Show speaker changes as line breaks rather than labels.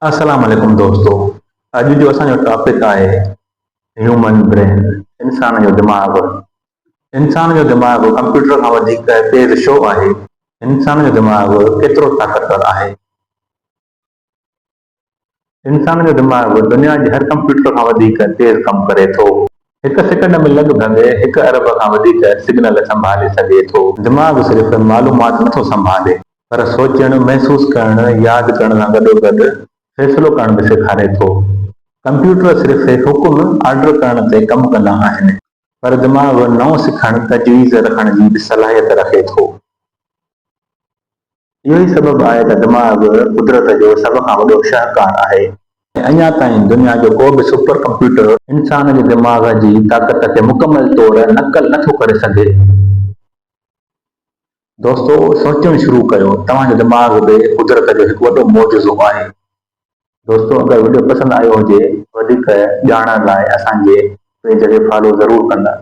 السلام عليڪم دوستو اڄ جو اسان جو ٽاپڪ آهي هيومن برين انسان جو دماغ انسان جو دماغ ڪمپيوٽر کان وڌيڪ تيز ڇو آهي انسان جو دماغ ڪيترو طاقتور آهي انسان جو دماغ دنيا جي هر ڪمپيوٽر کان وڌيڪ تيز ڪم ڪري ٿو هڪ سيڪنڊ ۾ لڳ ڀڳ هڪ ارب کان وڌيڪ سگنل سنڀالي سگهي ٿو دماغ صرف معلومات نٿو سنڀالي پر سوچڻ، محسوس ڪرڻ، ياد ڪرڻ سان گڏوگڏ فيصلو ڪرڻ به سيکاري ٿو. ڪمپيوٽر صرف حڪم، آرڊر، ڪرڻ تي ڪم ڪندا آهن، پر دماغ نئون سکڻ، تجويز رکڻ جي به صلاحيت رکي ٿو. اهو ئي سبب آهي ته دماغ قدرت جو سڀ کان وڏو شاهڪار آهي ۽ اڃا تائين دنيا جو ڪو به سپر ڪمپيوٽر انسان جي دماغ جي طاقت کي مڪمل طور نقل نه ٿو ڪري سگهي. دوستو سوچڻ شروع ڪيو توهان جو دماغ به قدرت جو هڪ وڏو معجزو آهي. دوستو اگر وڊيو پسند آيو هجي وڌيڪ ڄاڻڻ لاء اسان جي پيج کي فالو ضرور ڪندا.